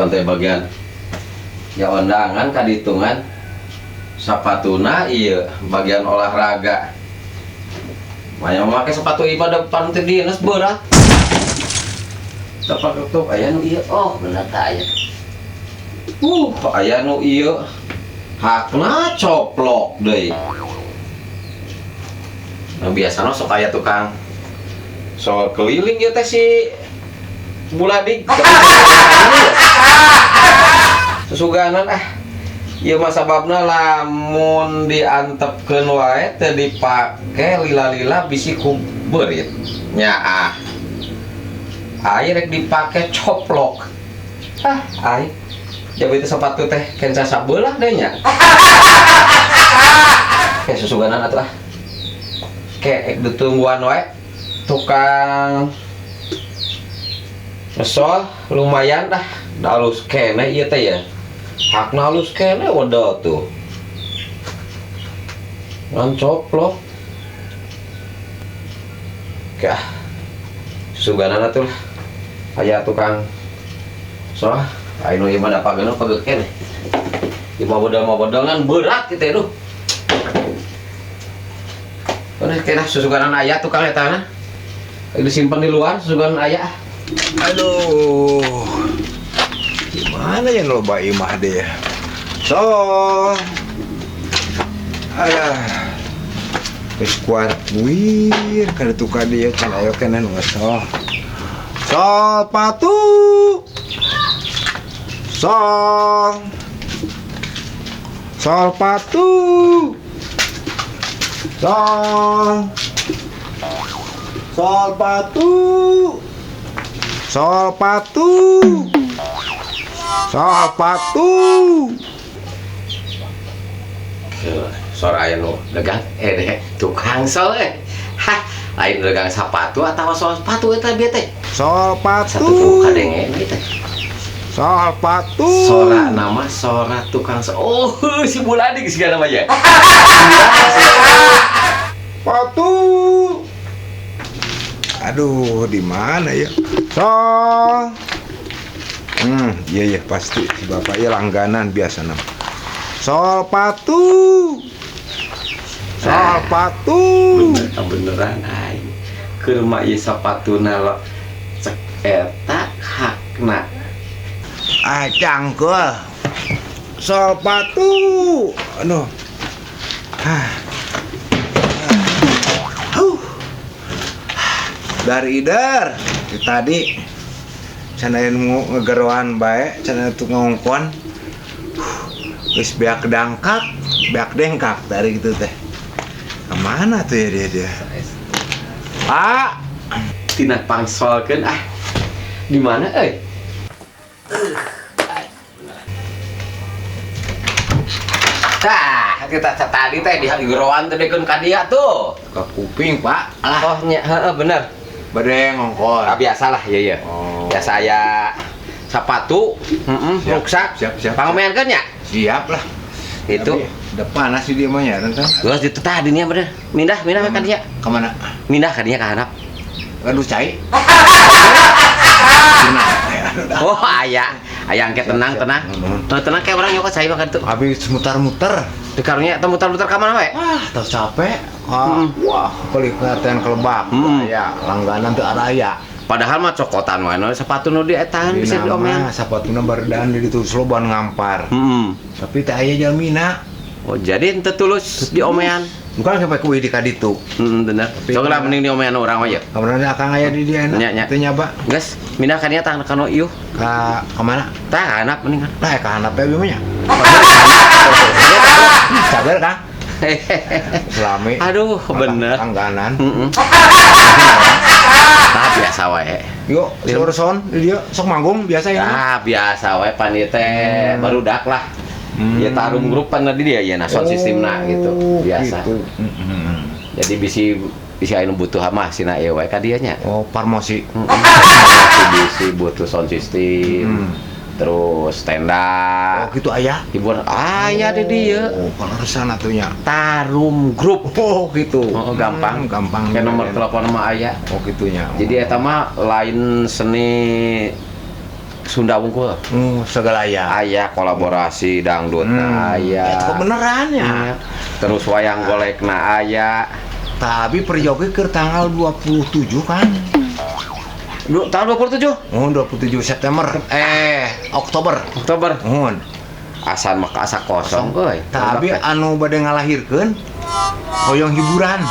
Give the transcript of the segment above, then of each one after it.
Sugan teh bagian ya ondangan kaditungan sapatuna iya bagian olahraga. Maya make sepatu ieu depan teh dinas berat. Tepak tutup aya nu ieu. Oh, bener tah aya. Aya nu ieu. Hakna coplok deui. Nah, biasana sok aya tukang sol keliling ieu teh si Buladik. Susuganan ah. Ieu mah sababna lamun diantepkeun wae teu dipake lila-lila bisi ku beurit. Nya ah. Ai rek dipake coplok. Ah, ai. Jadi itu sepatu teh kenca sabelah deh nya. Kayak susuganan atuh ah. Kayak ditungguan wae tukang ngesol lumayan dah halus kene ieu teh ya. Hakna halus kene wedel tuh. Ngan coplok. Oke ah. Susuganan atuh lah. Aya tukang sol ayo nu ieu mah da pageuna pageuh keneh. Ieu mah bedel mah bedel ngan berat kitu aduh. Udah kena susuganan aya tukang eta na. Disimpan di luar susuganan aya. Aduh. Gimana ya loba imah deh ya. So. Alah. Geus kuat kuir kada tukar dia can ayo keneh nu ngesol. Sol patu. Sol. Sol patu. Sol. Sol patu. Sol patu. Sol patu. Sora aya nu dagang deh tukang sol Hah, lain dagang sepatu atau sol sepatu eta bieu teh. Sol Satu patu. tuh kadenge teh. Sol patu. Sora nama sora tukang sol. Oh, si Buladik segala namanya. Patu. Aduh, di mana ya? Sol. Iya iya pasti si bapak ya langganan biasa nama. Sol patu. Sol patu. Bener, beneran aing. Keur mah ieu sapatuna lo cek eta hakna. Ah, cangkul. Sol patu. Aduh. Hah. Huh. Dari ider tadi canain mu ngegeroan bae, cana tuh ngongkon. Geus beak dangkak, beak dengkak dari gitu teh. Kemana tuh ya dia dia? Pak, Tina pangsolkeun ah. Di mana euy? Tah, kita tadi teh di geroan teh dekeun ka dia tuh. Ke kuping, Pak. Alah, Oh, nya heeh bener. Bade ngongkon. Ah, biasalah, iya iya. Oh. Biasa aya sepatu, heeh, Siap, ruksak. siap, siap. Pangomeankeun nya? Siap lah. Itu. Tapi udah panas sih dia mah ya, tentang. Geus itu tadi nya bener. Mindah, mindah ka dia. Kemana? Mindah ka dia ka handap. Aduh, cai. Oh, aya. Aya engke tenang, Siap, tenang. siap. Tenang, tenang kayak orang nyokot cai makan tuh. Habis mutar-muter. Di karunya teu muter-muter ka mana we? Wah, tau capek. Ah, wah, beli perhatian kelebak. Ya, langganan tuh araya. Padahal mah cokotan wae no sepatu nu dietaan bisa diomean. Sapatuna baredan di ditu sloban ngampar. Tapi teh aya jalmina. Oh, jadi henteu tulus diomean. Bukan sampai kuwi di kaditu. Heeh, bener. Sok lah mending diomean urang we ya. Kamarana akang aya di dieu Nya, nya. Teu nyaba. Geus, mindah ka dieu tah ka nu ieu. Ka ka mana? Tah ka handap mending kan. Lah ka handap we mah nya. Sabar Kang. Selami. Aduh, bener. Langganan. Heeh. Nah, biasa wae. Yuk, sore son di dieu sok manggung biasa ya. Ah, biasa wae pan ieu teh barudak lah. Ya Tarum Grup pan di dia ya nah sound systemna gitu. Biasa. Gitu. Jadi bisi bisi aya nu butuh mah sina ieu wae ka dieu nya. Oh, parmosi. Bisi butuh sound system. Terus tenda. Oh, gitu aya. Hiburan aya di dieu. Oh, kalau resana tuh nya. Tarum Grup. Oh, gitu. Oh, gampang. Gampang. Kayak nomor telepon mah aya. Oh, gitunya. Jadi eta mah lain seni Sunda wungkul. Segala aya. Aya kolaborasi dangdut aya. Eta beneran ya. Terus wayang golekna aya. Tapi perjoge keur tanggal 27 kan? Tanggal 27? Oh, 27 September. Oktober. Oktober. Mohon. Asan mah asa kosong euy. Tapi anu bade ngalahirkeun hoyong hiburan.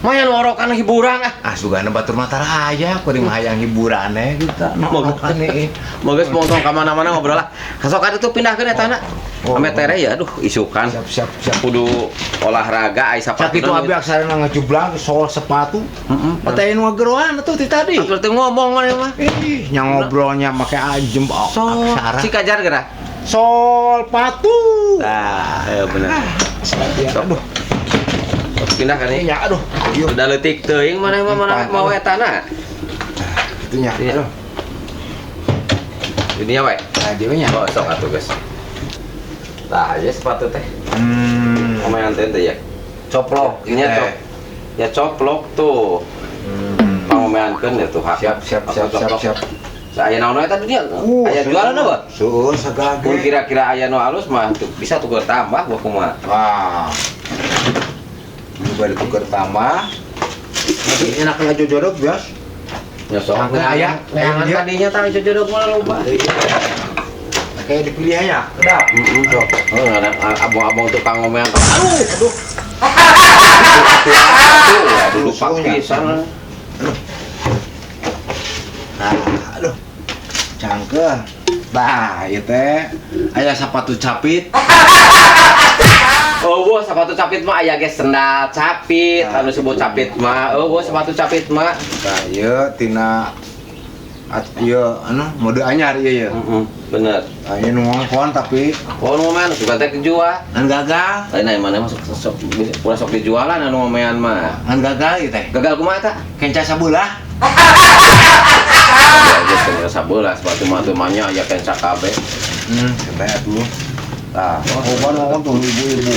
Mayan worokan hiburan ah. Ah sugana batur mah aya kuring mah hayang hiburan eh gitu. Nongkokan eh. Mau geus montong ka mana-mana ngobrol lah. Sok atuh pindahkeun eta na. Oh. Ame tere ya aduh isukan. Siap siap siap. Kudu olahraga ai sapatu. Sakitu abi aksarana ngejublang soal sepatu. Heeh. Patah nu ngageroan atuh ti tadi. Atuh teu ngomong maneh mah. Ih, nya ngobrolnya make ajem aksara. Si kajar geura. Sol patu. Tah, ayo bener. Aduh. Pindah kan Ya aduh. Udah leutik teuing maneh mah mana mau eta na. Itu nya. Aduh. Ini ya, we. Nah, dia nya. Oh, sok atuh, guys. Tah, aja sepatu teh. Lumayan teh ya. Coplok. Nya cop. Ya coplok tuh. Pangomeankeun ya tuh. Siap siap siap siap siap. Aya naon eta dia? Aya jualan apa? Seueur sagala ge. Mun kira-kira aya nu alus mah bisa tuker tambah gua kumaha. Wah. Juga ditukar tambah. Tapi enak ngajojodok, Bias. Ya sok. Aya neangan tadinya tah jojodok mah loba. Kayak dipilih aja, kedap. Heeh, sok. Oh, abang-abang tukang ngomean. Aduh, aduh. Aduh, lupa pisan. Aduh. Nah, aduh. Cangkeuh. Bah, ieu teh aya sepatu capit. Oh, wah, sepatu capit mah aya ge sendal capit, anu sebut capit mah. Oh, wah, sepatu capit mah. Tah, ieu tina ieu anu mode anyar ieu ya. Heeh, bener. Tah, ieu nu ngongkon tapi oh, nu ngomean suka teh dijual. Ngan gagal. Lain mana masuk sok ulah sok dijualan anu ngomean mah. Ngan gagal ieu teh. Gagal kumaha eta? Kenca sabelah. Ya, geus kenca sabelah sepatu mah teu mah nya aya kenca kabeh. Teh atuh. Tah, oh, ngomong tuh ibu-ibu.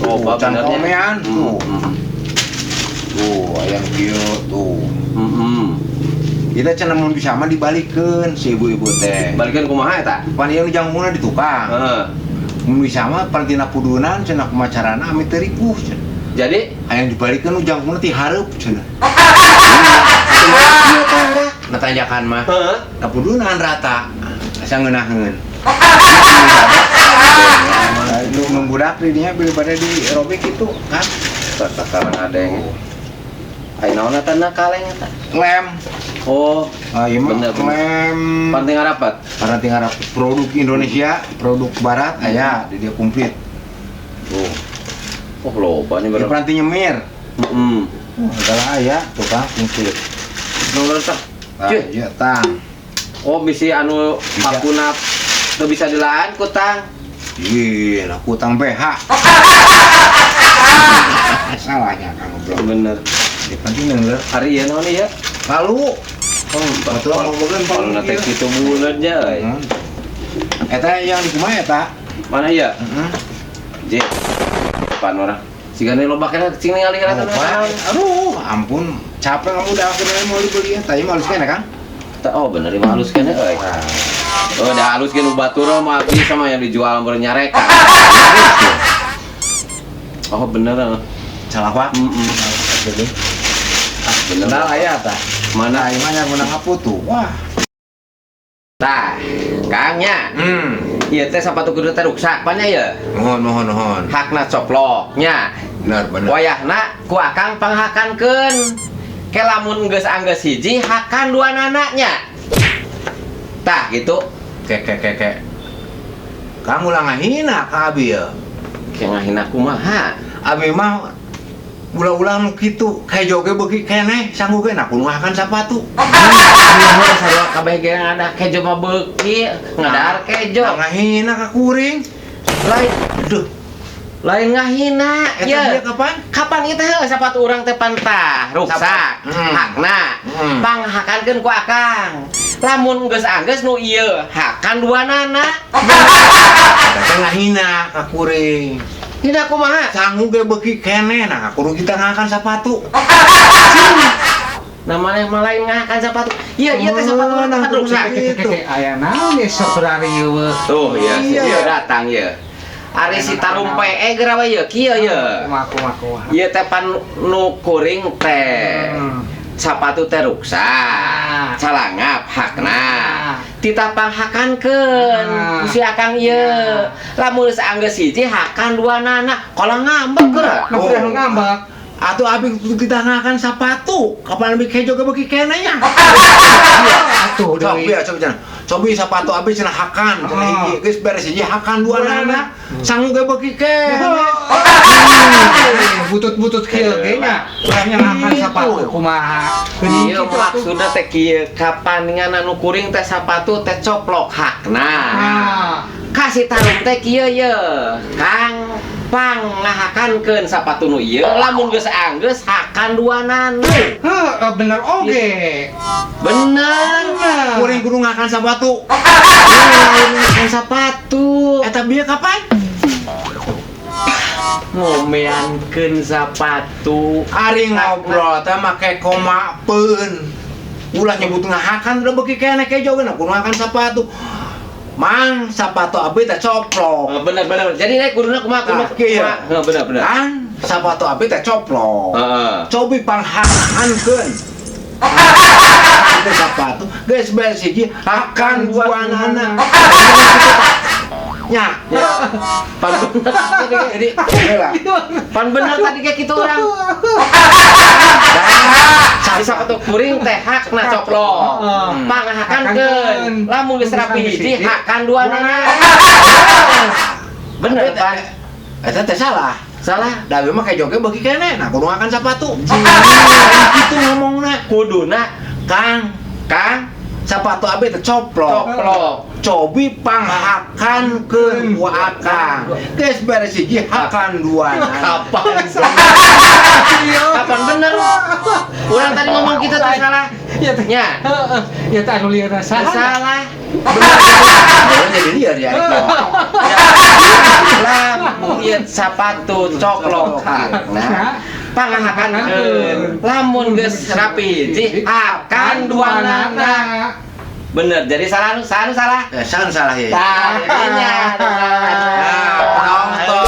Oh, can komean tuh. Tuh, ayam kieu tuh. Kita cenah mun bisa mah dibalikeun si ibu-ibu teh. Balikeun kumaha eta? Pan ieu nu jangkungna di tukang. Heeh. Mun bisa mah pan tina pudunan cenah kumaha carana ame teu ripuh cenah. Jadi hayang dibalikeun nu jangkungna ti hareup cenah. Ieu tangga. Nah tanjakan mah. Heeh. Ka pudunan rata. Asa ngeunaheun. Lu menggudak dirinya bila pada di robek itu kan takaran ada yang ayo naon eta na kaleng eta lem. Oh, ieu mah bener, lem panting harapat. Panting harapat produk Indonesia, produk barat aya di dia komplit. Tuh. Oh, loba nya berapa? Peranti nyemir. Heeh. Segala aya tuh kan komplit. Nomor tah. Iya tang. Oh, bisi anu pakuna teu bisa dilaan ku tang. Iya, aku utang BH. Salahnya kamu bro. Bener. Ya, penting denger. Hari ieu naon ieu? Lalu. Oh, betul ngomongkeun palu na teh kitu buleutnya euy. Eta yang di kumaha eta? Mana ieu? Heeh. J. Depan orang. Sigana loba keneh cing ningali heula teh. Aduh, ampun. Capek kamu udah akhirnya mau dibeli eta ieu mah halus keneh, Kang. Oh, bener ieu mah halus keneh euy. Oh, udah halus gen batur mah abdi sama yang dijual baru nyareka. Oh, bener. Salah Pak. Heeh. Ah, bener. Sendal aya tah. Mana ieu mah yang menang apa tuh? Wah. Tah, Kang nya. Ieu teh sepatu kudu teh ruksak pan nya ieu. Nuhun nuhun nuhun. Hakna coplok nya. Bener bener. Wayahna ku akang panghakankeun. Ke lamun geus anggeus hiji hakan dua nananya. Tah gitu. Ke ke ke ke. Kamu ulah ngahina ka abi ya. Ke ngahina kumaha? Abi mah ulah-ulah nu kitu, kayak joge beuki keneh sanggup ge nah kudu ngahakan sapatu. Sarua kabeh ge ngadah kejo mah beuki, ngadahar kejo. Ngahina ka kuring. Lain, aduh. Lain ngahina Eta dia kapan? Kapan ieu teh sapatu urang teh pantah, ruksak. Hakna. Panghakankeun ku akang. Lamun geus anggeus nu ieu hakan dua nana. Eta ngahina ka kuring. Hina kumaha? Sanggup ge beuki keneh nah kudu kita ngahakan sapatu. Namanya mah lain ngahakan sepatu. Iya, iya teh sepatu Oh, nah, nah, rusak. gitu. Aya naon ya sok rarieueuh. Tuh ya, Iya. iya datang ya. Ari si tarum PE geura we ye kieu ye. Kumaha kumaha kumaha. Ieu teh pan nu kuring teh. Sapatu teh ruksak. Calangap hakna. Titah panghakankeun ku si Akang ieu. Lamun geus anggeus hiji hakan dua nana. Kalau ngambek geura. Nah, udah nu ngambek. Atuh abi kudu kita ngahakan sapatu. Kapan abi kejo ge beuki keneh nya. Atuh Cobi deui. ya, cobi cenah. Cobi sapatu abi cenah hakan, cenah hiji geus beres hiji hakan dua nana. Sangu ge beuki keneh. Butut-butut kieu ge nya. Urangnya ngahakan sapatu kumaha. Ieu maksudna teh kieu, kapan ngan anu kuring teh sapatu teh coplok hakna. Kasih tarum teh kieu ye. Kang pang ngahakankeun sapatu nu ieu, lamun geus anggeus hakan dua nana. Heeh, bener oge. Bener. Kuring kudu ngahakan sapatu. Ngahakan sapatu. Eta bieu kapan? Ngomeankeun sapatu. Ari ngobrol teh make koma peun. Ulah nyebut ngahakan udah beuki keneh kejo ge kudu ngahakan sapatu. Mang sapatu abi teh coplok. Oh, bener bener. Jadi naik kuduna kumaha kumaha? Nah, kieu. Kumaha? Heeh, bener bener. Kan sapatu abi teh coplok. Cobi panghakankeun. Itu sapatu geus beres hiji hakan dua nana. Nya, Ya. Pan bener tadi kayak jadi lah. Pan bener tadi kayak gitu orang. Di sapatu kuring teh hakna coplok. Panghakankeun. Lamun geus rapi hiji hakan dua nana. Bener pan. Eta teh salah. Salah. Da abi mah kejo ge beuki keneh, nah kudu ngahakan sapatu. Kitu ngomongna. Kuduna Kang, Kang sapatu abi teh coplok. coplok. Cobi panghakankeun ku akang. Geus beres hiji hakan dua nana. Kapan? Kapan bener? Orang tadi ngomong kita tuh salah. Ya teh. Nya. Heeh. Ya teh anu lieur salah. Salah. Bener jadi liar ya. Lamun ieu sapatu coplok hakna panghakankeun. Lamun geus rapi hiji hakan dua nana. Bener, jadi salah nu salah nu salah. Ya, salah salah ya. Tah, jadinya Nah, penonton